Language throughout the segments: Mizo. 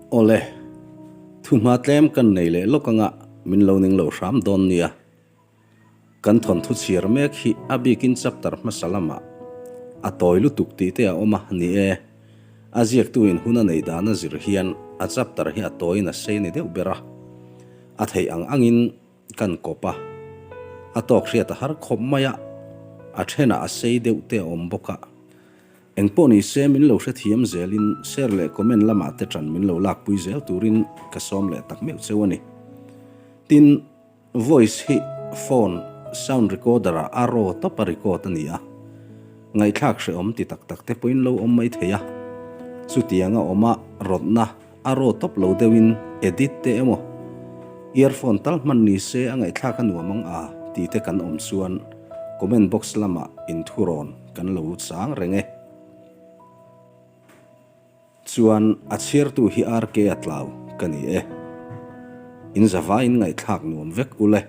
Awle, thuhma tlem kan nei leh lawk anga min lo ning lo hram dawn nia. Kan thawnthu chhiar mek hi a bikin chapter hmasa lamah a tawi lutuk tih te a awm a, ni e. A ziaktuin hun a nei dan a zir hian a chapter hi a tawiin a sei ni deuh ber a. A theih ang angin kan kawp a, a tawk hriat a har khawp mai a, a thenah a sei deuh te a awm bawk a. Engpawh ni se min lo hrethiam zelin share leh comment lamah te tan min lo lakpui zel turin ka sawm leh tak meuh cheu a ni. Tin, voice hi phone sound recorder ah a raw tawp a record a ni a, ngaihthlak hrehawm ti tak tak te pawhin lo awm mai thei a. Chutianga awma rawtna A raw tawp lo deuhin edit te emaw earphone tal hman ni se a ngaihthlak a nuam ang a tih te kan awm chuan comment box lamah inthurawn kan lo chang reng e. Chuan a chhiartu hi RK a tlau ka ni e. In zavaiin ngaihthlak nuam vek ule.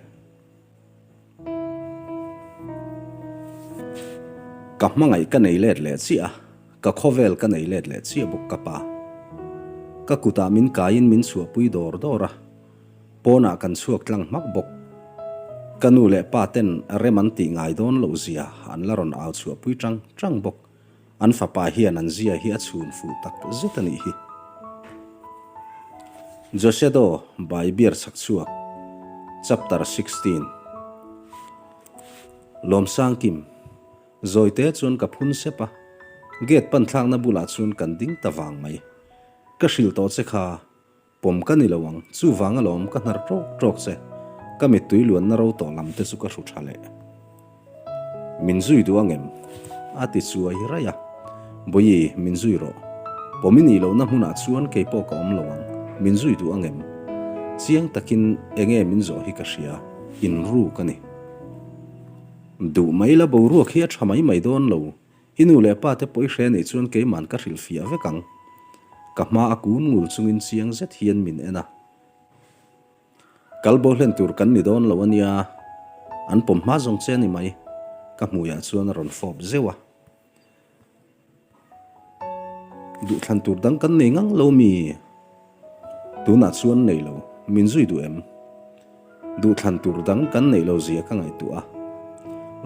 Ka hmangaih ka nei let leh chiah a, ka khawvel ka nei let leh chiah bawk ka pa. Ka kutah min kaiin min chhuahpui dawr dawr a, pawnah kan chhuak tlang hmak bawk. Ka nu leh pa ten rem an tih ngai dawn loh zia an la rawn au chhuahpui tang tang bawk. An fapa hian an zia hi a chhun fuh tak zet a nih hi. Josedo by Beer Chhakchhuak Chapter 16 Lawmsangkim Zawite chuan ka phun sep a, gate pan thlakna bulah chuan kan ding ta vang mai. Ka hrilh tawh che kha. Pawm ka ni lo ang, chuvang alawm ka hnar tawk tawk che, ka mittui luanna ro tawh lam te chu ka hru tha leh. Min zui duh angem? A ti chuai raih a. Bawihi, min zui rawh. Pawm i nih lohna hmunah chuan kei pawh ka awm lo ang, min zui duh angem? Chiang takin enge min zawh hi ka hria, inru ka ni. Duh mai la boruak hi a tha mai mai dawn lo, I nu leh pa te pawh i hre nih chuan keiman ka hrilh fiah vek ang. Ka hma a kun ngul chungin chiang zet hian min en a. Kal bo hlen tur kan ni dawn lo a nia, an pawm hma zawng che a ni mai, ka hmuiah chuan a rawn fawp zeuh a. Duhthlan tur dang kan nei ngang lo mi? Tunah chuan nei lo, min zui duh em? Duhthlan tur dang kan neih lo zia ka ngaihtuah a.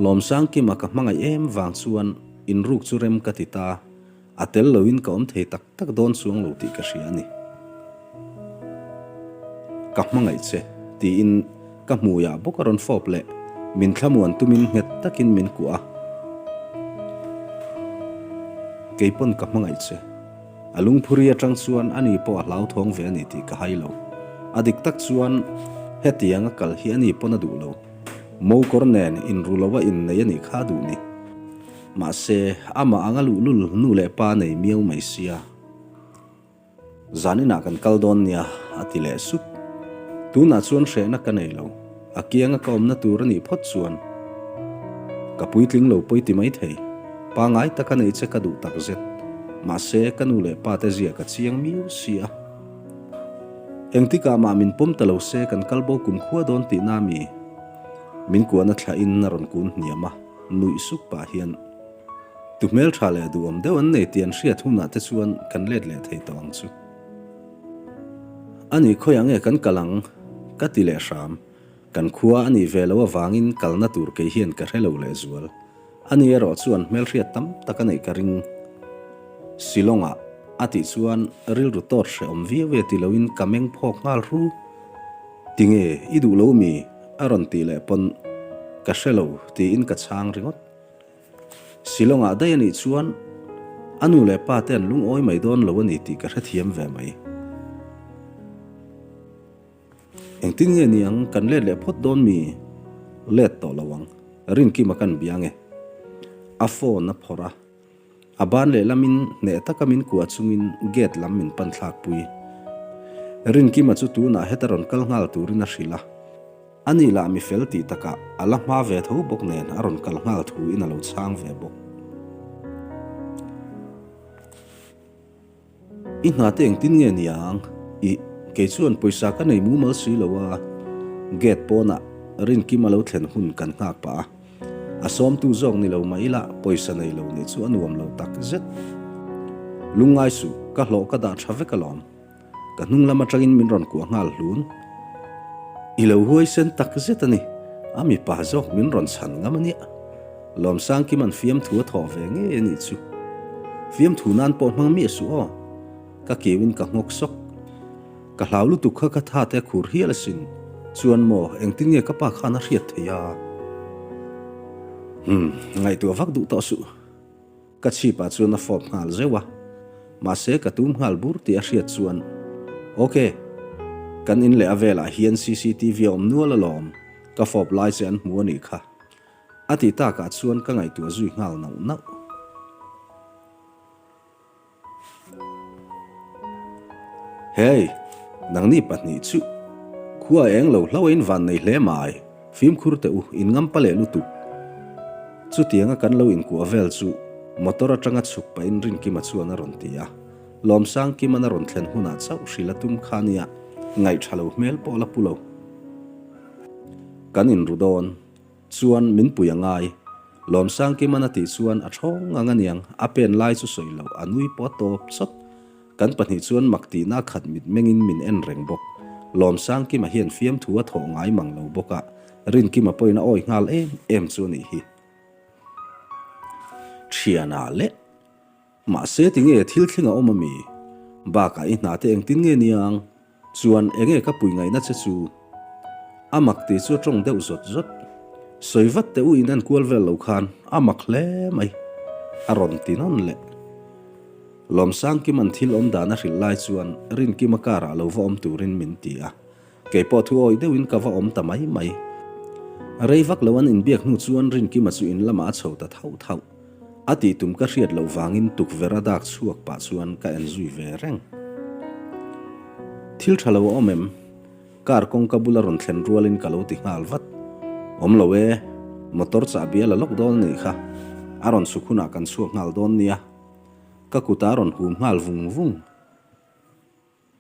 Lawmsangkima ka hmangaih em vang chuan inruk chu rem ka ti ta, a tel loin ka awm thei tak tak dawn chuang lo tih ka hria a ni. Ka hmangaih che, tiin ka hmuiah bawk a rawn fawp leh, min thlamuan tumin nghet takin min kuah a. Keipawn ka hmangaih che. A lungphuri atang chuan ani pawh a hlauthawng ve a ni tih ka hai lo. A dik tak chuan hetiang a kal hi ani pawn a duh lo. Mokawr nen inru lo a innei a nih kha a duh ni. Mahse, amah anga luhlul nu leh pa nei miau mai sia. Zaninah kan kal dawn nia, a ti leh sup. Tunah chuan hrehna ka nei lo. A kianga ka awmna tur a nih phawt chuan ka puitling lo pawi ti mai thei. Pangai taka neih che ka duh tak zet. Mahse, ka nu leh pa te zia ka chiang miau si a. Engtikah mah min pawm ta lo se kan kal bo kum khua dawn tihna mi? Min kuahna thlahin a rawn kun hniam a, nuih suk pah hian, Tu hmeltha leh duhawm deuh an nei tih an hriat hunah te chuan kan let leh thei tawh ang chu. A nih khawiah nge kan kal ang? Ka ti leh hram. Kan khua a nih ve loh avangin kalna tur kei hian ka hre lo lehzual. A ni erawh chuan hmelhriat tam tak a neih ka ring. Shillong-ah a tih chuan rilru tawt hrehawm viau e ti loin ka meng phawk nghal hru. Tinge i duh lo mi? a rawn tih leh pawn ka hre lo tiin ka chhang ringawt. Shillong-ah daih a nih chuan a nu leh pa te an lungawi mai dawn lo a ni tih ka hrethiam ve mai. Engtin nge ni ang kan let leh phawt dawn mi? Let tawh lo ang, Rinkima kan bia nge? A phone a phawrh a, a ban lehlamin hneh taka min kuah chungin gate lam min pan thlakpui. Rinkima chu tunah heta rawn kal nghal turin a hrilh a. A ni lah mi fel tih takah a la hma ve tho bawk nen a rawn kal nghal thu in a lo chhang ve bawk. I hna te engtin nge ni ang? Ih, kei chuan pawisa ka nei mumal si lo a, gate pawnah Rinkim a lo thlen hun kan nghak pah a. A sawmtu zawk ni lo mah ila pawisa nei lo nih chu a nuam lo tak zet. Lungngai suh, ka hlawh ka dah tha vek alawm. Ka hnung lam atangin min rawn kuah nghal hlun. I lo huaisen tak zet a ni. A mipa zawk min rawn chhan ngam a nia. Lawmsangkima'n fiamthu a thawh ve ngei a nih chu. Fiamthu nan pawh hmang miah suh aw. Ka kiuin ka nghawk sawk. Ka hlau lutuk kha ka tha te a khur hial asin. Chuan maw, engtin nge ka pa khan a hriat theih a? Umm, ngaihtuah vak duh tawh suh. Ka chhipah chuan a fawp nghal zeuh a, mahse ka tum nghal bur tih a hriat chuan, Ok, kan in leh a velah hian cctv a awm nual alawm, ka fawp lai che an hmu a nih kha. A tih takah chuan ka ngaihtuah zui nghal nauh nauh. Hey, nangni pahnih chu khua eng lo hlo a in van nei hle mai, fimkhur teh u, in ngam pa leh lutuk. Chutianga kan lo inkuah vel chu motor atanga chhuk pahin Rinkima chuan a rawn ti a, Lawmsangkiman a rawn thlen hunah chauh hrilh a tum kha nia, ngaihṭha lo hmel pawh la pu lo. Kan inru dawn. Chuan min pui a ngai. Lawmsangkiman a tih chuan a thawng ngang aniang, a pen lai chu sawi loh, a nui pawh a tawp chawt. Kan pahnih chuan mak tihna khat mit mengin min en reng bawk. Lawmsangkima hian fiamthu a thawh ngai mang lo bawk a, Rinkima pawhin a awi nghal em em chu a nih hi. Thiana leh. Mahse tinge thil thleng a awm a mi? Bakah i hna te engtin nge niang? Chuan enge ka pui ngaihna che chu? A mak tih chu a tawng deuh zawt zawt. Sawi vat teh u in en kual vel lo khan a mak hle mai. A rawn ti nawn leh. Lawmsangkima'n thil awm dan a hrilh lai chuan Rinkima car ah lo va awm turin min ti a. Kei pawh thu awih deuhin ka va awm ta mai mai. Rei vak lo an inbiak hnu chuan Rinkima chu in lamah a chho ta thauh thauh. A tih tum ka hriat loh vangin tukverh a dak chhuak pah chuan ka en zui ve reng. Thil tha lo a awm em? Car kawngka bula rawn thlen rualin ka lo ti nghal vat. Awm lo e, motor chahbi a la lawk dawn a nih kha. A rawn chhuk hunah kan chhuak nghal dawn nia. Ka kut a rawn hum nghal vung vung.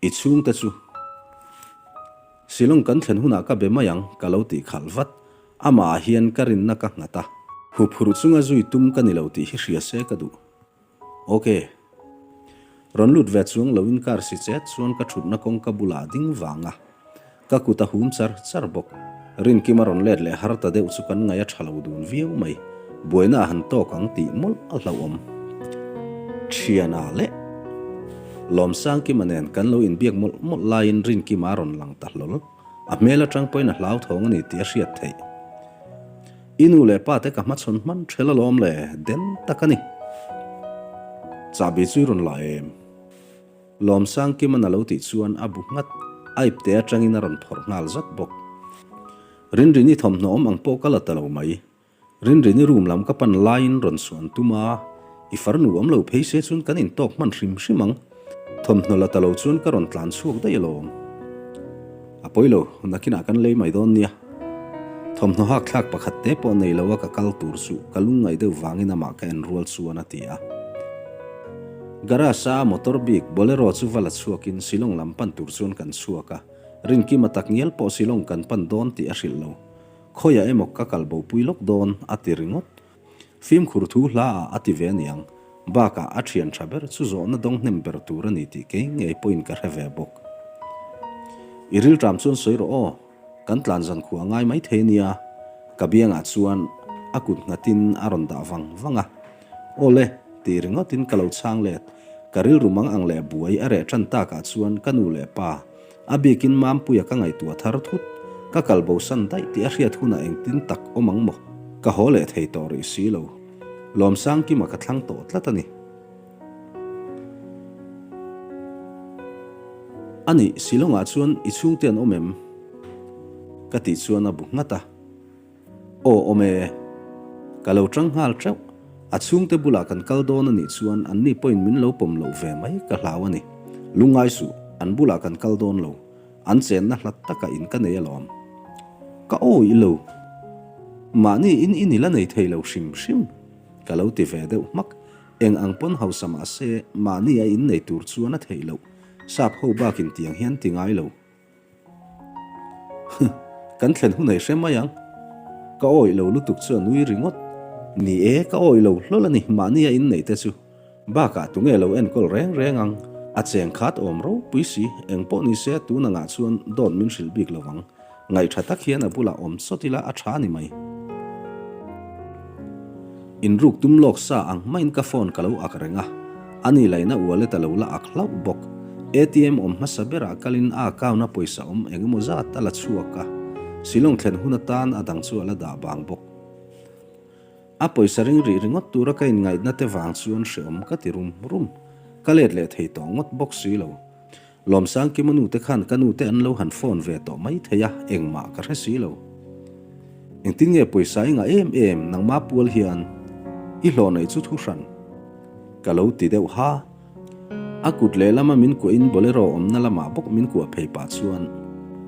I chhungte chu Shillong kan thlen hunah ka be mai ang ka lo tih khalh vat. Amah ah hian ka rinna ka nghat a. Huphurh chunga zui tum ka ni lo tih hi hria se ka duh. Ok. Rawn lut ve chuang loin car si chet chuan ka thutna kawngka bulah a ding vang a. Ka kut a hum char char bawk. Rinkima rawn let leh har ta deuh chu kan ngaih a tha lo dun viau mai. Buaina a han tawk ang tih mawlh a hlauhawm. Thiana leh Lawmsangkima nen kan lo inbiak mawlh mawlh laiin Rinkima a rawn lang ta hlawl. A hmel atang pawhin a hlauthawng a ni tih a hriat theih. I nu leh pa te ka hmachhawn hman ṭhel alawm le, den tak a ni. Chahbi chu i rawn la em? Lawmsangkiman a lo tih chuan a bu nghat, a ipte atangin a rawn phawrh nghal zat bawk. Rinrini thawmhnaw awm ang pawh ka la ta lo mai. Rinrini room lam ka pan laiin rawn suan tum a, i farnu awm lo phei se chuan kan intawk hman hrim hrim ang. Thawmhnaw la ta lo chuan ka rawn tlan chhuak daih alawm. A pawi lo, nakinah kan lei mai dawn nia. Thawmhnaw hak thlak pakhat te pawh nei lo a ka kal tur chu ka lungngaih deuh vangin amah ka en rual chuan a ti a. Garage a motor bik Bolero chu va la chhuakin Shillong lam pan tur chuan kan chhuak a, Rinkima takngial pawh Shillong kan pan dawn tih a hrilh lo. Khawiah emaw ka kal bopui lawk dawn a ti ringawt. Fimkhur thu hla ah a ti ve aniang. Bakah a thian tha ber chu zawhna dawng hnem ber tur a ni tih kei ngei pawhin ka hre ve bawk. I rilṭam chuan sawi rawh aw, kan tlan zan khuah ngai mai thei ania. Ka biangah chuan a kut nghatin a rawn dah vang vang a. Aw le, tih ringawtin ka lo chhang let. Ka rilru mang ang leh buai a reh ṭan takah chuan ka nu leh pa, A bikin Mampuia ka ngaihtuah thar thut, ka kal bosan daih tih a hriat hunah engtin tak awm ang maw? Ka haw leh thei tawh rih si lo. Lawmsangkima ka thlang tawh tlat a ni. A nih, Shillong-ah chuan i chhungte an awm em? Ka tih chuan a bu nghat a. Aw awm e. Ka lo tang nghal teuh. A chhungte bulah kan kal dawn a nih chuan anni pawhin min lo pawm loh ve mai ka hlau a ni. Lungngai suh, an bulah kan kal dawn lo. An chenna hlat takah in ka nei alawm. Ka awih lo. Mahni in in i la nei thei lo hrim hrim. Ka lo ti ve deuh hmak. Eng ang pawn hausa mah se mahni a in nei tur chuan a theih loh. Sap ho bakin tiang hian ti ngai lo. Huh, kan thlen hun ei hre mai ang. Ka awih lo lutuk chu a nui ringawt. Ni e, ka awih lo hlawl a ni, mahni a inneih te chu. Bakah tunge lo enkawl reng reng ang. A cheng khat awm ropui si, eng pawh ni se tun angah chuan dawt min hrilh bik lo ang. Ngaih tha tak hian a bulah awm chawt ila a tha a ni mai. Inruk tum lawk sa ang hmain ka phone ka lo ak reng a, a ni laihna wallet a lo la ak hlauh bawk. ATM awm hmasa berah kalin a account a pawisa awm eng emaw zat a la chhuak a, Shillong thlen hun atan a dang chu a la dah bang bawk. A pawisa ring rih ringawt tura ka inngaihna te vang chuan hreawm ka ti rum rum. Ka let leh thei tawh ngawt bawk si lo. Lawmsangkima nu te khan ka nu te an lo han phone ve tawh mai thei a, engmah ka hre si lo. Engtin nge pawisa i ngah em em nangma pual hian i hlawh neih chu thu hran ka lo ti deuh ha. A kut lehlama min kuahin bolero awmna lamah bawk min kuah phei pah chuan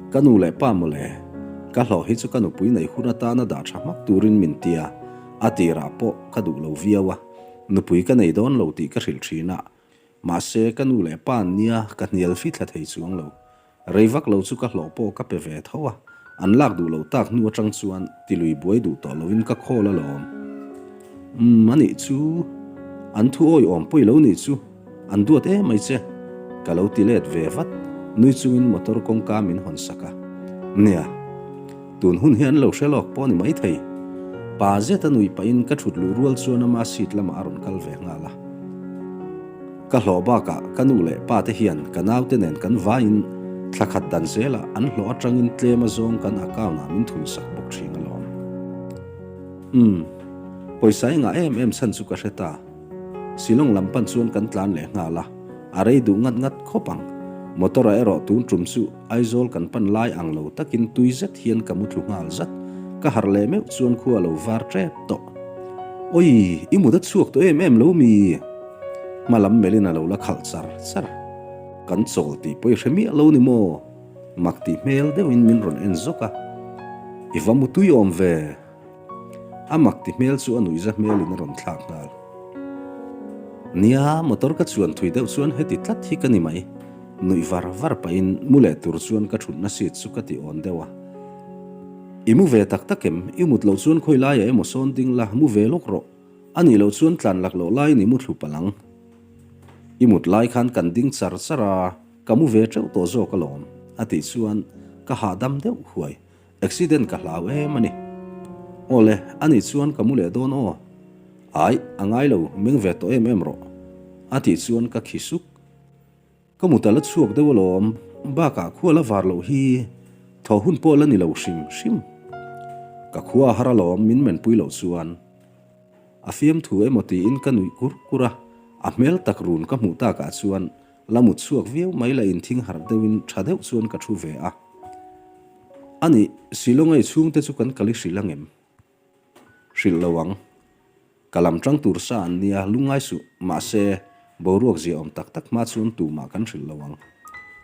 ka nu leh pa mawle, ka hlawh hi chu ka nupui neih hun atana dah tha hmak turin min tia, a tirah pawh ka duh lo viau a, nupui ka nei dawn lo tih ka hrilh thin a, Mahse, ka nu leh pa an nia, ka hnial fi thla thei chuang lo. Rei vak lo chu ka hlawh pawh ka pe ve tho a, an lak duh loh tak hnu atang chuan tilui buai duh tawh loin ka call alawm. Umm, anih chu, an thu awiawm pawi lo nih chu, an duat em mai che, ka lo ti let ve vat, nui chungin motor kawngka min hawn sak a. Nia, tun hun hi an lo hre lawk pawh a ni maithei. Pa zet a nuih pahin ka thut luh rual chuan ama seat lamah a rawn kal ve nghal a. Ka hlawh bakah ka nu leh pa te hian ka naute nen kan vaiin thla khat dan zelah an hlawh atangin tlem a zawng kan account ah min thun sak bawk thin alawm. Umm, pawisa i ngah em em chhan chu ka hre ta. Shillong lam pan chuan kan tlan leh nghal a, a rei duh ngat ngat khawp ang. Motor ah erawh tun tum chu Aizawl kan pan lai ang lo takin tui zet hian ka mu thlu nghal zat. Ka harh leh meuh chuan khua lo var tep tawh. Oi, i mut a chhuak tawh em em lo mi? Hma lam melhin a lo la khalh char char. Kan chawl tih pawh i hre miah lo ni maw? Mak tih hmel deuhin min rawn en zawk a. I va mu tui awm ve. A mak ti hmel chu a nuihza hmelin a rawn thlak nghal. Nia, motor ka chuan thui deuh chuan heti tlat hi ka ni mai. Nuih var var pahin mu leh tur chuan ka thutna seat chu ka ti awn deuh a. I mu ve tak tak em? I mut loh chuan khawi laiah emaw sawn ding la, mu ve lawk rawh. A nih loh chuan tlan lak loh laiin i mu thlu palh ang. I mut lai khan kan ding char char a, ka mu ve teuh tawh zawk alawm, a tih chuan ka hahdam deuh huai. Accident ka hlau em a ni. Awle, a nih chuan ka mu leh dawn aw. Ai, a ngai lo, meng ve tawh em em rawh. A tih chuan ka khi suk. Ka mut a la chhuak deuh alawm, bakah khua la var loh hi thaw hun pawh la ni lo hrim hrim. Ka khua a har alawm min menpui loh chuan. A fiamthu emaw tiin ka nuih kur kur a, a hmel tak run ka hmuh takah chuan la mut chhuak viau mai la inthing harh deuhin tha deuh chuan ka thu ve a. A nih, Shillong-a i chhungte chu kan kal i hrilh angem? Hrilh lo ang. Ka lam tang tur sa an nia, lungngai suh. Mahse, boruak zia awm tak tak hma chuan tumah kan hrilh lo ang.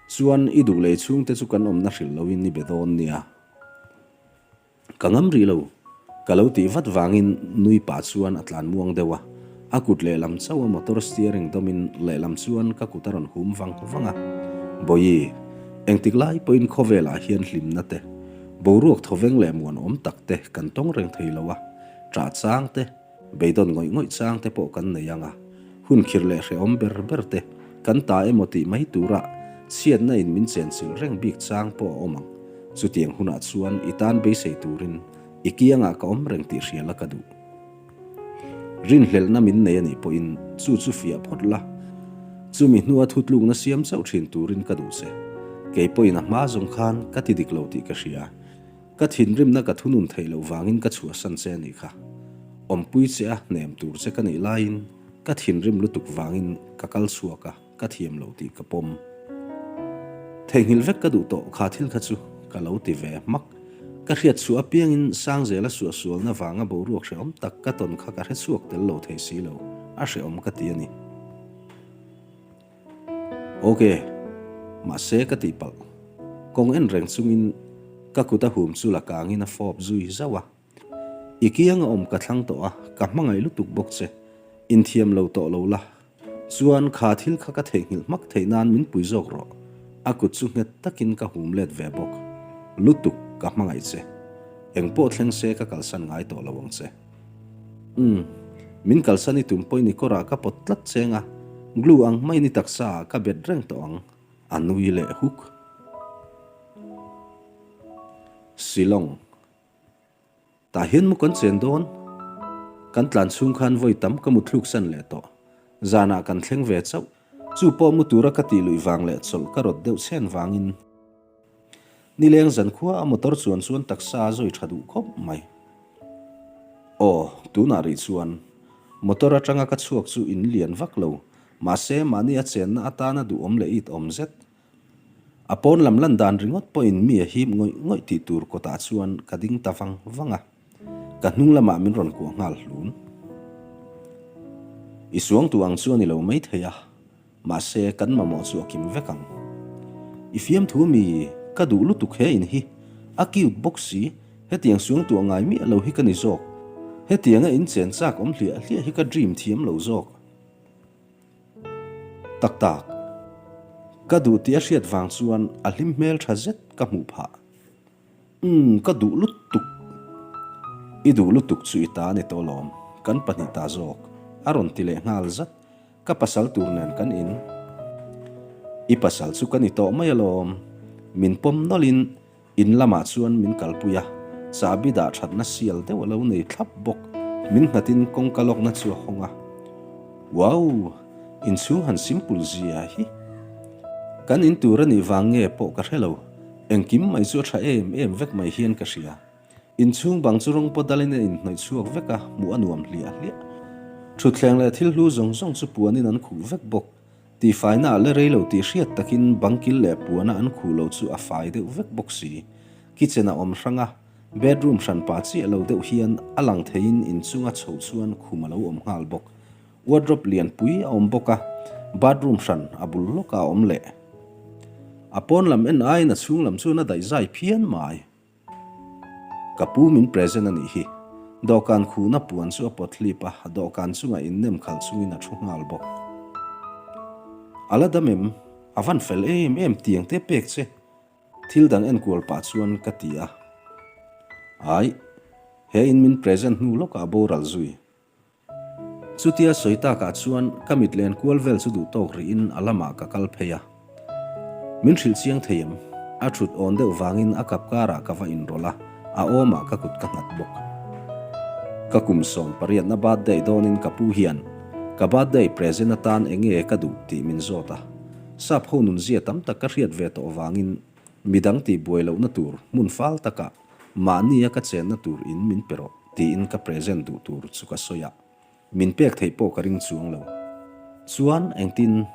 Chuan, i duh lei chhungte chu kan awmna hrilh loin i be dawn nia. Ka ngam rih lo. Ka lo tih vat vangin nui pah chuan a tlan muang deuh a. A kut lehlam chauh a motor steering dawmin lehlam chuan ka kut a rawn hum vang vang a. Bawihi, engtik lai pawhin khawvelah hian hlimna te, boruak thawveng leh muanawm tak te kan tawng reng thei lo a. Ṭah chang te, beidawn ngawih ngawih chang te pawh kan nei ang a, hun khirh leh hrehawm ber ber te kan ta emaw tih mai tura chhiatna in min chenchilh reng bik chang pawh a awm ang. Chutiang hunah chuan i tan beisei turin i kiangah ka awm reng tih hria la ka duh. Rinhlelhna min nei a nih pawhin chu chu fiah phawt la, chumi hnua thutlukna siam chauh thin turin ka duh che. Kei pawhin a hma zawng khan ka ti dik lo tih ka hria. Ka thinrimna ka thunun theih loh vangin ka chhuahsan che a nih kha. Awmpui che a hnem tur che ka nih laiin ka thinrim lutuk vangin ka kal chhuak a, ka thiam lo tih ka pawm. Theihnghilh vek ka duh tawh kha thil kha chu ka lo ti ve hmak. Ka hriat chhuah apiangin Sangzela suahsualna vanga boruak hrehawm tak ka tawn kha ka hre chhuak tel lo thei si lo, a hrehawm ka ti a ni. Ok, mahse ka tihpalh. Kawng en reng chungin ka kut a hum chu la kangin a fawp zui zauh a. I kianga awm ka thlang tawh a, ka hmangaih lutuk bawk che. Inthiam lo tawh lo la. Chuan kha thil kha ka theihnghilh hmak theih nan min pui zawk rawh. A kut chu nghet takin ka hum let ve bawk. Lutuk, ka hmangaih che. Engpawh thleng se ka kalsan ngai tawh lo ang che. Umm, min kalsan i tum pawhin i kawrah ka pawt tlat cheng a. Glue ang maiin i taksa ah ka bet reng tawh ang, a nui leh huk. Shillong. Tah hian mu kan chen dawn. Kan tlan chhung khan vawi tam ka muthluk san leh tawh. Zanah kan thleng ve chauh. Chu pawh mu tura ka tih luih vang leh chawlh ka rawt deuh chhen vangin. Nileng zankhua a motor chuan chuan taksa a zawi tha duh khawp mai. Aw, tunah rih chuan motor atanga ka chhuak chu in lian vak lo. Mahse, mahni a chenna atana duhawm leh it awm zet. A pawn lam lan dan ringawt pawhin mi a hip ngawih ngawih tih tur kawtah chuan ka ding ta vang vang a, ka hnung lamah min rawn kuah nghal hlun. I suang tu ang chu a ni lo maithei a, mahse kan mamawh chu a kim vek ang. I fiamthu mi ka duh lutuk he in hi, a cute bawk si, hetiang suang tuah ngai miah lo hi ka ni zawk, hetianga in chen chak awm hliah hliah hi ka dream thiam lo zawk. Tak tak. Ka duh tih a hriat vang chuan a hlim hmel tha zet ka hmuh phah. Umm, ka duh lutuk. I duh lutuk chu i ta a ni tawh lawm, kan pahnih ta zawk, a rawn ti leh nghal zat. Ka pasal tur nen kan in. I pasal chu ka ni tawh mai alawm. Min pawm nawlhin In lamah chuan min kalpui a, chahbi dah thatna sial deuh a lo nei thlap bawk. Min nghatin kawngka lawkna chu a hawng a. Wow! Inchhung han simple zia hi. Kan in tur a nih vang nge pawh ka hre lo. Engkim mai chu a tha em em vek mai hian ka hria. Inchhung bang chu rawng pawh dalin a inhnawih chhuak vek a, hmuh a nuam hliah hliah. Thutthleng leh thil hlu zawng zawng chu puanin an khuh vek bawk. Tihfaina a la rei lo tih hriat takin bangkil leh puana an khuh lo chu a fai deuh vek bawk si. Kitchen a awm hrang a, bedroom hran pa chiah lo deuh hian a lang theiin inchunga chhoh chuan khum a lo awm nghal bawk. Wardrobe lianpui a awm bawk a, bathroom hran a bul lawkah a awm leh. A pawn lam en aiin a chhung lam chuan a daihzai phian mai. Ka pu min present a nih hi. Dawhkan khuhna puan chu a pawt hlip a, dawhkan chungah innem khalh chungin a thu nghal bawk. A la dam em? A van fel em em tiang te pek che. Thil dang enkual pah chuan ka ti a. Ai, he in min present hnu lawkah boral zui. Chutia sawi takah chuan ka mit len kual vel chu duh tawk rihin a lamah ka kal phei a. Min hrilh chiang thei em? A thut awn deuh vangin a kap karah ka va inrawlh a, a awmah ka kut ka nghat bawk. Ka kum 18na birthday dawnin ka pu hian ka birthday present atan enge ka duh tih min zawt a. Sap ho nunzia tam tak ka hriat ve tawh vangin midang tihbuai lohna tur hmun fal takah Mahnia ka chenna tur in min pe rawh tiin ka present duh tur chu ka sawi a, min pek theih pawh ka ring chuang lo. Chuan engtin?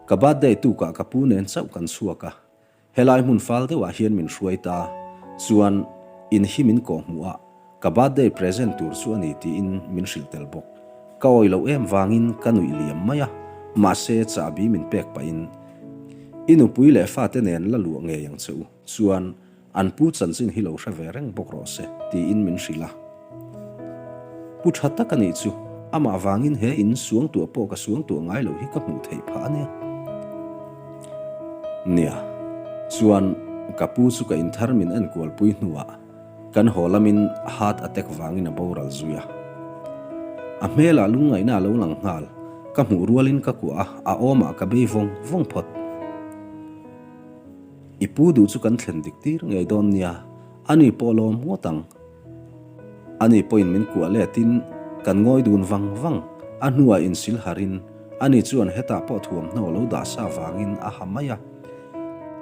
Ka birthday tukah ka pu nen chauh kan chhuak a, helai hmun fal deuhah hian min hruai ta, chuan in hi min kawhhmuh a, ka birthday present tur chu a ni tiin min hrilh tel bawk. Ka awih loh em vangin ka nuih liam mai a, mahse chahbi min pek pahin i nupui leh fate nen la luah ngei ang che u. Chuan, an pu chanchin hi lo hre ve reng bawk rawh se, tiin min hrilh a. Pu tha tak a nih chu, amah vangin he in suangtuah pawh ka suangtuah ngai loh hi ka hmuh theih phah a nia. Nia, chuan ka pu chu ka inthar min enkualpui hnuah kan haw lamin heart attack vangin a boral zui a. A hmelah lungngaihna a lo lang nghal, ka hmuh rualin ka kuah a, a awmah ka bei vawng vawng phawt. I pu duh chu kan thlen dik tir ngei dawn nia, ani pawh lawm ngawt ang. Ani pawhin min kuah letin kan ngawi dun vang vang, a hnuah insil harin ani chuan hetah pawh thuamhnaw lo dah sa vangin a ha mai a.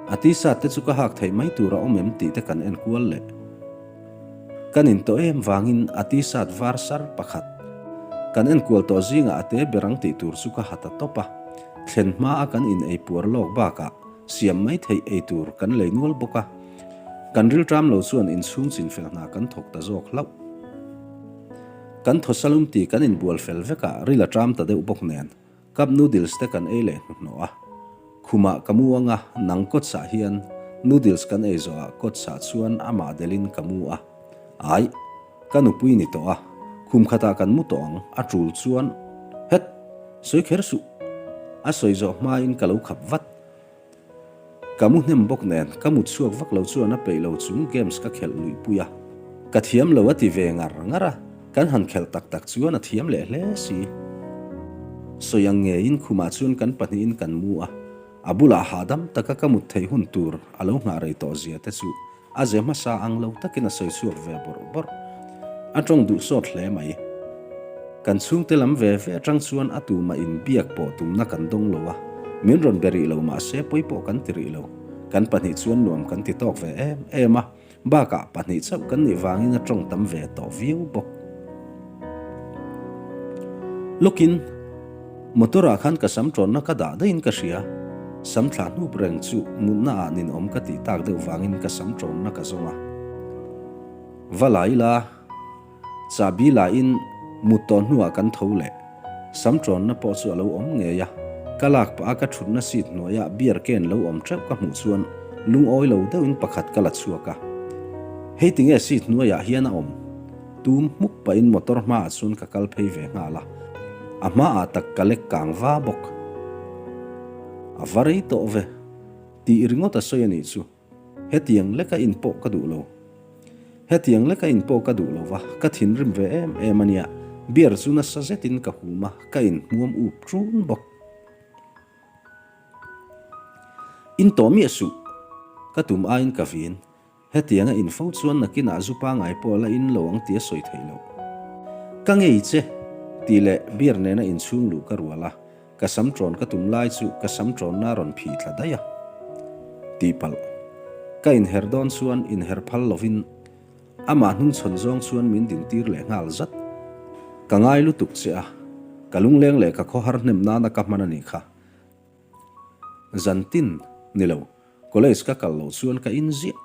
A t-shirt te chu ka hak theih mai tur a awm em tih te kan en kual leh. Kan in tawh em vangin a t-shirt var sar pakhat kan en kual tawh zingah a te ber ang tih tur chu ka ha ta tawp a, thlen hma a kan in ei puar lawk bakah Siam mai theih ei tur kan lei nual bawk a, kan rilṭam lo chuan inchhung chinfel hna kan thawk ta zawk hlauh. Kan thawsalum ti kan inbual fel vek a, ril a ṭam ta deuh bawk nen, cup noodles te kan ei leh hnuhnawh a. Khumah ka mu ang a, nang kawtsah hian noodles kan ei zawhah kawtsah chuan amah delin ka mu a. Aih, ka nupui ni tawh a, khum khatah kan mu tawh ang, a ṭul chuan het! Sawi kher suh! A sawi zawh hmain ka lo khap vat. Ka mu hnem bawk nen ka mut chhuak vak lo chuan a peih lo chung games ka khelh luih pui a. Ka thiam lo a ti ve ngar ngar a, kan han khelh tak tak chuan a thiam leh hle si. Sawi ang ngeiin khumah chuan kan pahnihin kan mu a, a bulah hahdam taka ka mut theih hun tur a lo nghah rei tawh zia te chu a ze hmasa ang lo takin a sawi chhuak ve bawrh bawrh. A tawng duh sawt hle mai. Kan chhungte lam ve ve atang chuan a tumah in biak pawh tumna kan dawng lo a, min rawn be rih lo mahse pawi pawh kan ti rih lo. Kan pahnih chuan nuam kan ti tawk ve em em a, bakah pahnih chauh kan nih vangin a tawng tam ve tawh viau bawk. Lawkin motor ah khan ka sam tawnna ka dah daihin ka hria, sam thlah hnup reng chu mutna ah ninawm ka tih tak deuh vangin ka sam tawnna ka zawng a. Va la ila, chahbi la in mut tawh hnuah kan tho leh. Sam tawnna pawh chu a lo awm ngei a, ka lak pah a ka thutna seat hnuaiah beer can lo awm teuh ka hmuh chuan lungawi lo deuhin pakhat ka la chhuak a. Hei tinge seat hnuaiah hian a awm? Tum hmuk pahin motor hmaah chuan ka kal phei ve nghal a, a hmaah tak ka lek kang va bawk. A va rei tawh ve, tih ringawt a sawi a nih chu. Hetiang leka in pawh ka duh lo. Hetiang leka in pawh ka duh lo va, ka thinrim ve em em a nia. Beer chu nasa zetin ka hum a, ka inhmuam up ṭun bawk. In tawh miah suh, ka tum aiin ka vin. Hetianga in fo chuan nakinah zu pangai pawh a la in lo ang tih a sawi theih loh. Ka ngei che! tih leh beer nena inchhung luh ka rual a, ka sam ṭawn ka tum lai chu ka sam ṭawnna a rawn phih thla daih a. Tihpalh. Ka inher dawn chuan inher phal lovin amah hnungchhawn zawng chuan min dintir leh nghal zat. Ka ngai lutuk che a, ka lungleng leh ka khawhar hnem nana ka hman a nih kha. Zantin, ni lo, college ka kal loh chuan ka in ziah.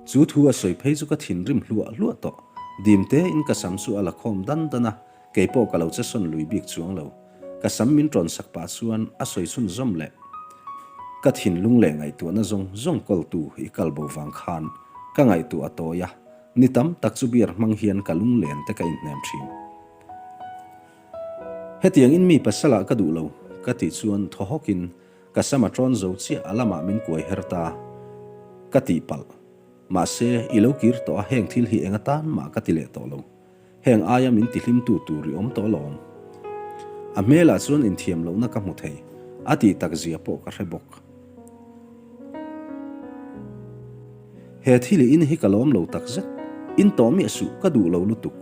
Chu thu a sawi phei chu ka thinrim hluah hluah tawh. Dim tein ka sam chu a la khawm dan dan a, kei pawh ka lo che sawn lui bik chuang lo. Ka sam min tawn sak pah chuan a sawi chhun zawm leh. Ka thinlung leh ngaihtuahna zawng zawng kawltu i kal bo vang khan ka ngaihtuah a tawi a, ni tam tak chu beer hmang hian ka lunglen te ka inhnem thin. Hetiang in mi pasalah ka duh lo, ka tih chuan thaw hawkin ka sam a tawn zo chiah a lamah min kuai her ta. Ka tih palh. Mahse, i lo kir tawh a heng thil hi eng atan mah ka ti leh tawh lo. Heng aia min tihlimtu tur i awm tawh alawm. A hmelah chuan inthiam lohna ka hmu thei, a tih tak zia pawh ka hre bawk. He thil i in hi ka lawm lo takzet. In tawh miah suh, ka duh lo lutuk.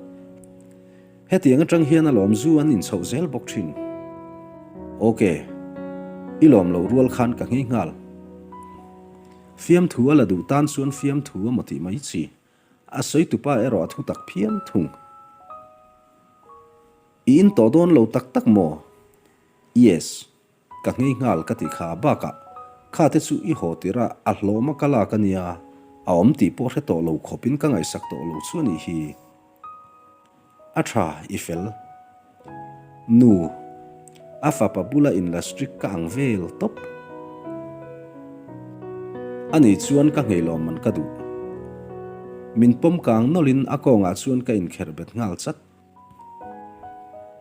Hetiang atang hian a lawm zu an inchhoh zel bawk thin. Ok. I lawm loh rual khan ka nghei nghal. Fiamthu a la duh tan chuan fiamthu a maw tih mai chi. A sawi tupa erawh a thu tak phian thung. I in tawh dawn lo tak tak maw? Yes. Ka nghei nghal ka tih kha bakah kha te chu i haw tirh a, a hlawm a ka lak a nia, a awm tih pawh hre tawh lo khawpin ka ngaihsak tawh lo chu a nih hi. A tha, i fel. Nu, a fapa bula inla strict ka ang vel tawp. Ani chuan ka nghei lawm man ka duh. Min pawm kang nawlhin a kawngah chuan ka inkherh bet nghal chat.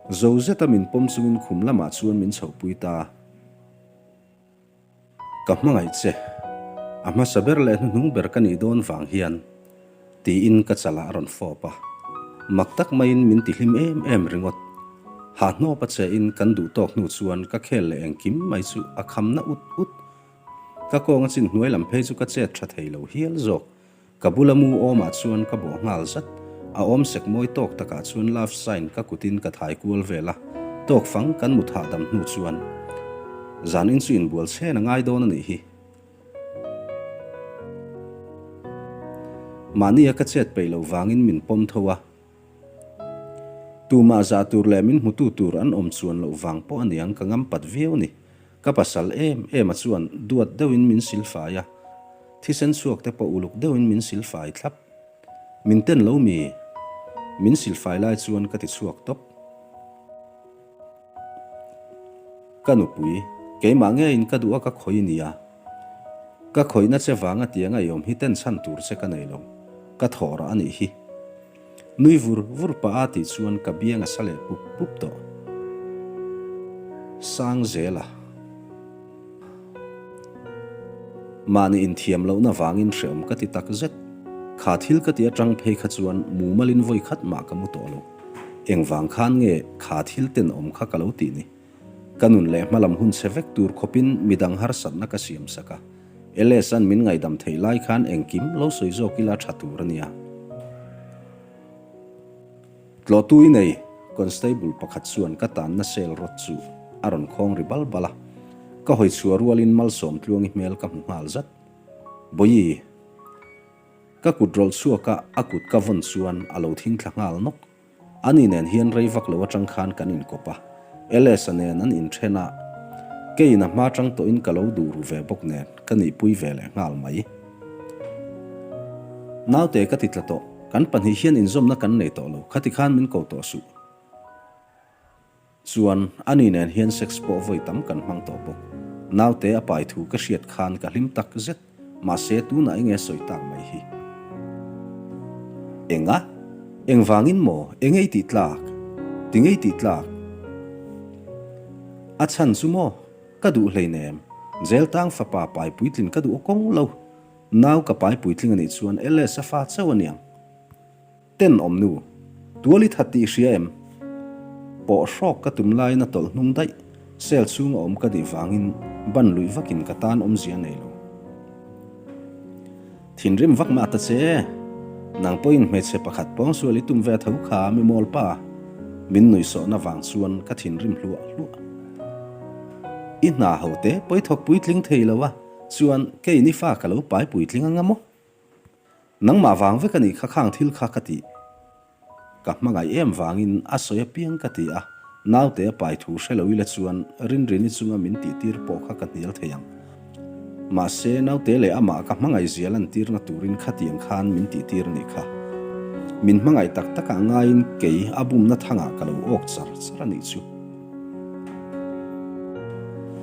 Zo zeta min pawm chungin khum lamah chuan min chhohpui ta. Ka hmangaih che. A hmasa ber leh hnuhnung ber ka nih dawn vang hian. Tiin ka chalah a rawn fawp a. Mak tak maiin min tihlim em em ringawt. Hahhnawp a che in kan duh tawk hnu chuan ka khel leh engkim mai chu a khamna ut ut. Ka kawng a chin hnuai lam phei chu ka chet tha thei lo hial zawk. Ka bula mu awmah chuan ka bawh nghal zat. A awm sek mawi tawk takah chuan love sign ka kutin ka thai kual vel a, tawk fang kan mut hahdam hnu chuan zanin chu inbual chhen a ngai dawn a nih hi. Mahnia ka chet peih loh vangin min pawm tho a, tumah zah tur leh min hmutu tur an awm chuan loh vang pawh a niang ka ngam pat viau ni. Ka pasal em em a chuan duat deuhin min silfai a, thisen chhuak te pawh uluk deuhin min silfai thlap. Min ten lo mi? Min silfai lai chuan ka ti chhuak tawp. Ka nupui, keimah ngeiin ka duh a ka khawih nia. Ka khawihna che vanga tiang a i awm hi ten chhan tur che ka nei lo. Ka thawh rah a nih hi. Nui vur vur pah a tih chuan ka biang a sa leh pup pup tawh. Sang zel a. Mahni inthiam lohna vangin hreawm ka ti tak zet. Kha thil ka ti atang phei kha chuan mumalin vawi khat mah ka mu tawh lo. Engvang khan nge kha thil tenawm kha ka lo tih ni? Ka nun leh hmalam hun chhe vek tur khawpin midang harsatna ka siam sak a. LS-a'n min ngaihdam theih lai khan engkim lo sawi zawk ila tha tur a nia. Tlawhtu i nei, Constable pakhat chuan ka tanna cell rawt chu a rawn khawng ri bal bal a. Ka hawi chhuah rualin Malsawm Tluangi hmel ka hmu nghal zat. Bawihi. Ka kut rawlh chhuak a, a kut ka vawn chuan a lo thing thla nghal nawk. Ani nen hian rei vak lo atang khan kan inkawp a, LS-a nen an inthen a, keiin a hma tang tawhin ka lo duh ru ve bawk nen ka nihpui ve leh nghal mai. Naute ka ti tla tawh, kan pahnih hian inzawmna kan nei tawh lo, khati khan min ko tawh suh. Chuan, ani nen hian sex pawh vawi tam kan hmang tawh bawk. Naute a pai thu ka hriat khan ka hlim tak zet, mahse tunah enge sawi tak mai hi. Enga? Engvangin maw? Enge i tih tlak? Tinge i tih tlak? A chhan chu maw? Ka duh hleinem. Jail tang fapa pai puitlin ka duh kawng lo. Nau ka pai puitling anih chuan LS a fa chauh aniang. Tenawm nu, tual i that tih i hria em? Pawh hrawk ka tum laiin a tawlh hnung daih, cell chhung a awm ka nih vangin ban luih vakin ka tan awmzia a nei lo. Thinrim vak mah ta che, nang pawhin hmeichhe pakhat pawngsual i tum ve tho kha mi mawl pa, min nuihsawhna vang chuan ka thinrim hluah hluah. I hna ho te pawi thawk puitling thei lo a, chuan kei ni fa ka lo pai puitling anga maw? Nangmah vang vek a nih kha khang thil kha ka tih. Ka hmangaih em vangin a sawi apiang ka ti a, naute a pai thu hre lo ila chuan Rinrini chunga min tihtir pawh kha ka hnial thei ang. Mahse, naute leh amah ka hmangaih zia lantirna turin khatiang khan min tihtir a nih kha. Min hmangaih tak takah ngaiin kei a bumna thangah ka lo awk char char a nih chu.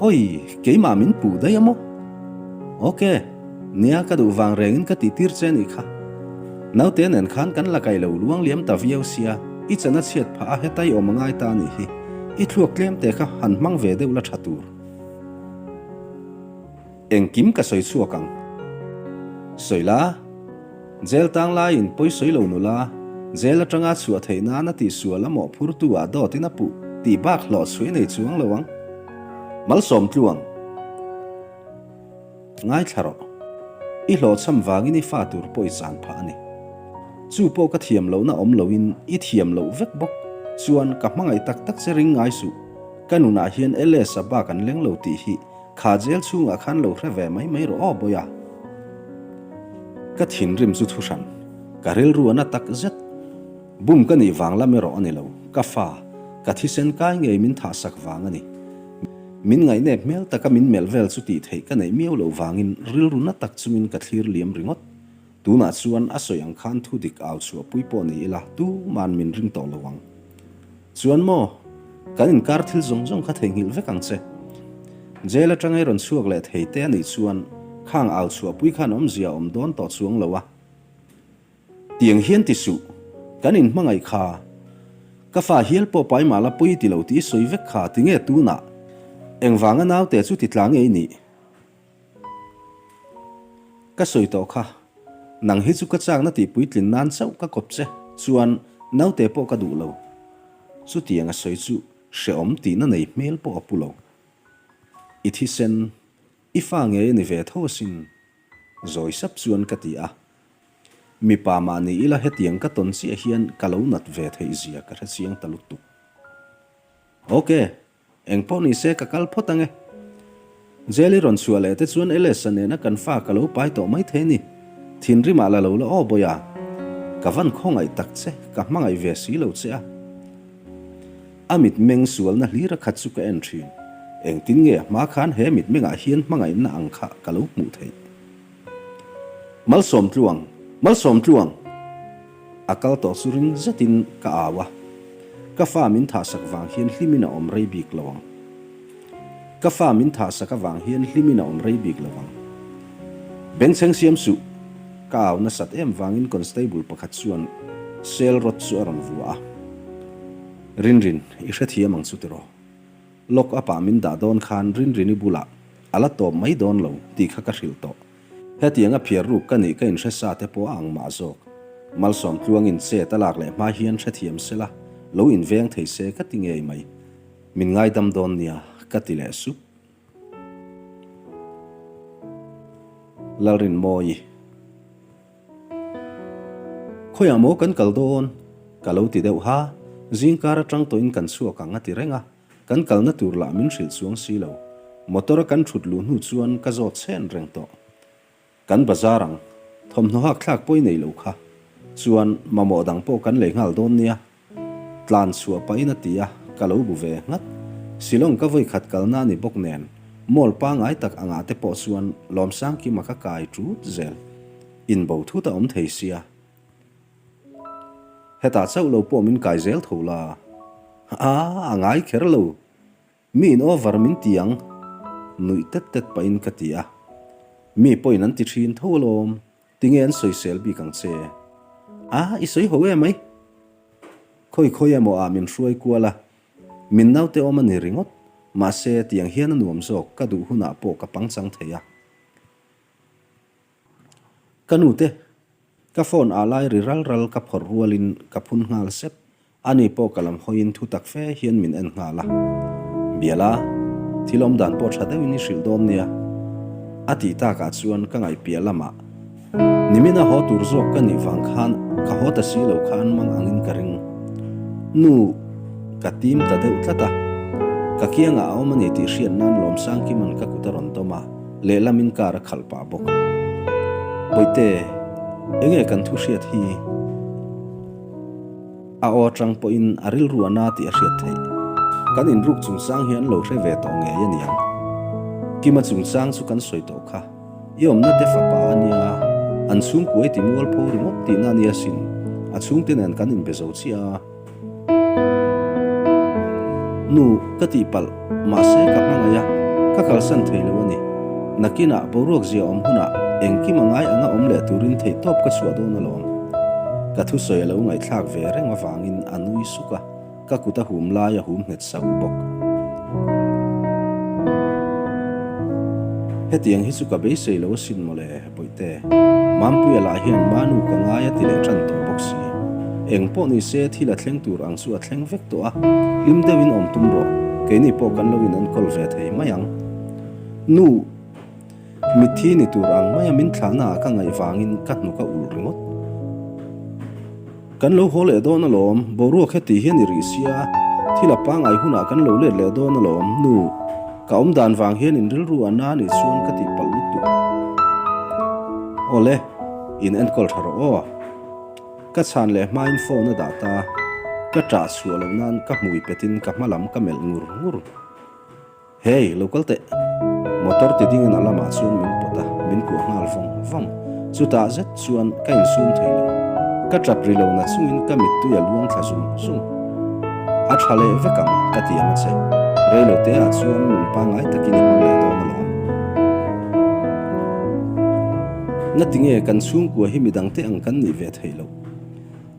Oi, keimah min puh daih a maw? Ok, nia ka duh vang rengin ka tihtir che nih kha. Naute nen khan kan la kai lo luang liam ta viau sia, i chan a chhiat phah a hetai awm a ngai ta a nih hi. I thluak tlem te kha han hmang ve deuh la tha tur. Engkim ka sawi chhuak ang. Sawi la, Jail tang laiin pawi sawi lo nula, jail atanga chhuah theih nan a tihsual a mawhphurtu ah dawtin a puh tih bak hlawh chhuih nei chuang lo ang. Malsawm tluang. Ngaithla rawh. I hlawhchham vangin i fa tur pawh i chan phah a ni. Chu pawh ka thiam lohna awm loin i thiam loh vek bawk chuan ka hmangaih tak tak che ring ngai suh. Ka nunah hian LS-a bak an leng lo tih hi Kha jail chhungah khan lo hre ve mai mai rawh aw Bawiha. Ka thinrim chu thu hran. Ka rilru a na tak zet. Bum ka nih vang lam erawh a ni lo. Ka fa, ka thisen kai ngei min thah sak vang a ni. Min ngaihnep hmel taka min melh vel chu tih theih ka neih miau loh vangin rilru na tak chungin ka thlir liam ringawt. Tunah chuan a sawi ang khan thu dik au chhuahpui pawh ni ila tuman min ring tawh lo ang. Chuan maw, kan inkar thil zawng zawng kha theihnghilh vek ang che. Jail atanga i rawn chhuak leh thei te a nih chuan khang au chhuahpui khan awmzia a awm dawn tawh chuang lo a. Tiang hian ti suh, kan inhmangaih kha. Ka fa hial pawh pai mah la pawi ti lo tih i sawi vek kha tinge tunah engvanga naute chu ti tla nge i nih? Ka sawi tawh kha, nang hi chu ka chakna tih puitlin nan chauh ka kawp che, chuan naute pawh ka duh lo. Chutiang a sawi chu hrehawm tihna nei hmel pawh a pu lo. I thisen, i fa ngei a ni ve tho asin, zawi sap chuan ka ti a. Mipa mahni ila hetiang ka tawn chiah hian ka lo nat ve theih zia ka hrechiang ta lutuk. Ok. Eng pawh ni se ka kal phawt ang e. Jelly rawn chhuah leh te chuan Elesa nena kan fa ka lo pai tawh mai thei ni. Thinrimah la lo la aw Bawiha. Ka van khawngaih tak che, ka hmangaih ve si lo che a. A mitmeng sualna hlir a khat chu ka en thin. Engtin nge a hma khan he mitmengah hian hmangaihna ang kha ka lo hmuh theih. Malsawm tluang! Malsawm tluang! A kal tawh chu ring zetin ka au a, ka fa min thahsak vang hian hlimin a awm rei bik lo ang. Ka fa min thahsak avang hian hlimin a awm rei bik lo ang. Bengchheng siam suh! Ka au nasat em vangin constable pakhat chuan cell rod chu a rawn vua a. Rinrin, i hrethiam ang chu tiraw? Lock up ah min dah dawn khan Rinrini bulah a la tawp mai dawn lo tih kha ka hrilh tawh. Hetiang a phiar ruk ka nih ka inhre sa te pawh a ang mah zawk. Malsawm tluangin chet a lak leh hma hian hrethiam se la, Lo inveng thei se ka ti ngei mai. Min ngaidam dawn nia, ka ti leh sup. Lalrinmawi. Khawiah maw kan kal dawn? Ka lo ti deuh ha. Zingkar atang tawhin kan chhuak ang a ti reng a. Kan kalna tur lah min hrilh chuang si lo. Motor a kan thut luh hnu chuan ka zawt chhen reng tawh. Kan bazar ang. Thawmhnaw hak thlak pawi nei lo kha. Chuan mamawh dang pawh kan lei nghal dawn nia. Tlan chhuah pahin a ti a, ka lo bu ve nghat. Shillong ka vawi khat kalna a ni bawk nen, mall pangai tak angah te pawh chuan Lawmsangkima ka kai ṭut zel. Inbo thut a awm thei sia. Hetah chauh lo pawh min kai zel tho la. Aa, a ngai kher lo. Mi in over min ti ang, nuih tet tet pahin ka ti a. Mi pawhin an ti thin tho alawm, tinge an sawisel bik ang che? A, i sawi ho em mai. Khawi khawi emaw ah min hruai kual a, min naute awm a ni ringawt, mahse tiang hian a nuam zawk, ka duh hunah pawh ka pangchang thei a. Ka nute, ka phone ah lai ri ral ral ka phawrh rualin ka phun nghal sep. Ani pawh ka lam hawiin thu tak fe hian min en nghal a. Biala, thil awm dan pawh tha deuhin i hrilh dawn nia. A tih takah chuan ka ngaihpiah lamah nimin a haw tur zawk ka nih vang khan ka haw ta si lo kha an mang angin ka ring. Nu, ka tim ta deuh tlat a. Ka kiangah a awm a ni tih hriat nan Lawmsangkima'n ka kut a rawn tawm a, lehlam in car a khalh pah bawk. Bawihte, enge kan thu hriat hi? A aw atang pawhin a rilru a na tih a hriat theih. Kan inruk chungchang hi an lo hre ve tawh ngei a niang. Kima chungchang chu kan sawi tawh kha. I awmna te fapa a nia, an chhungkuai ti mualpho ringawt tihna a nia sin. A chhungte nen kan inbe zo chiah a. Nu, ka tihpalh, mahse ka hmangaih a, ka kalsan thei lo a ni. Nakinah boruak zia awm hunah engkim a ngai anga awm leh turin theihtawp ka chhuah dawn alawm. Ka thusawi a lo ngaihthlak ve reng avangin a nui suk a, ka kut a hum lai a hum nghet sauh bawk. Hetiang hi chu ka beisei lo asin mawle, Bawihte. Mampuia lah hian Manu ka ngai a ti leh tan tawh bawk si. Eng pawh ni se thil a thleng tur ang chu a thleng vek tawh a, hlim deuhin awm tum rawh, keini pawh kan lo inenkawl ve thei mai ang. Nu, mitthi ni tur ang maia min thlahnaah ka ngaih vangin ka hnuk a ulh ringawt. Kan lo haw leh dawn alawm, boruak heti hian i rih sia, thil a pangai hunah kan lo let leh dawn alawm, nu, ka awm dan vang hian in rilru a na nih chuan ka tih palh lutuk. Awle, in enkawl tha rawh aw. Ka chhan leh hmain phone a dah ta, ka ṭah chhuah loh nan ka hmui petin ka hma lam ka melh ngur ngur. Hey, lo kal teh. Motor ti dingin a lamah chuan min pawt a, min kuah nghal vawng vawng. Chutah zet chuan ka insum thei lo. Ka tap ri lo na chungin ka mittui a luang thla zung zung. A tha leh vek ang, ka ti ang a che. Rei lo teah chuan nun pangngai takin i hmang leh dawn alawm. Ngatinge kan chhungkua hi midangte ang kan nih ve theih loh?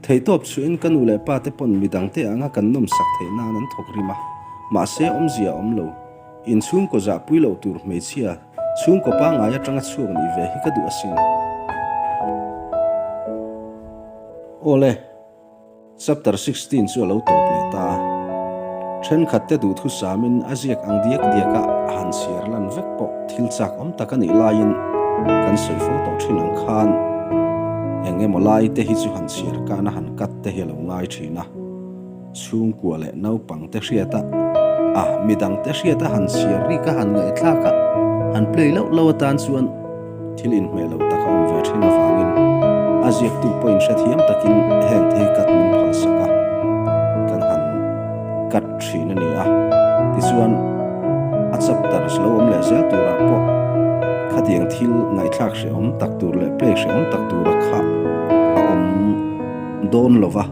Theihtawp chhuahin ka nu leh pa te pawn midangte anga kan nawmsak theih nan an thawk rim a, mahse awmzia a awm lo. In chhungkaw zahpui loh tur hmeichhia, chhungkaw pangngai atanga chhuak nih ve hi ka duh asin. Awle, Chapter 16 chu a lo tawp leh ta a. Thenkhat te duhthusamin a ziak ang diak diak a han chhiar lan vek pawh thil chak awm tak a nih laiin kan sawi fo tawh thin ang khan eng emaw lai te hi chu han chhiar kan a han cut te hi a lo ngai thin a. Chhungkua leh naupang te hriat a, a midang te hriat a han chhiar rik a han ngaihthlak a han play loh loh atan chuan Thil inhmeh loh tak a awm ve thin avangin a ziaktu pawhin hrethiam takin heng te hi cut min phalsak a, kan han cut thin a ni a. Tichuan a chapters lo awm leh zel turah pawh khatiang thil ngaihthlak hrehawm tak tur leh play hrehawm tak tura kha a awm dawn lova,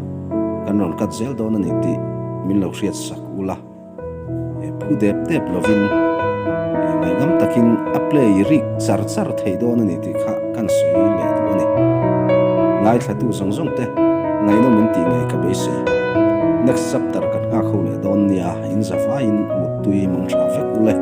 kan rawn cut zel dawn a ni tih min lo hriatsak ula. Phu dep dep lovin ngaihnam takin a play rik char char thei dawn a ni tih kha kan sawi leh duh a ni. Ngaithlatu zawng zawng te ngaihnawm in tih ngei ka beisei. Next chapter kan nghak ho leh dawn nia, in za vaiin muttui mang tha vek u le.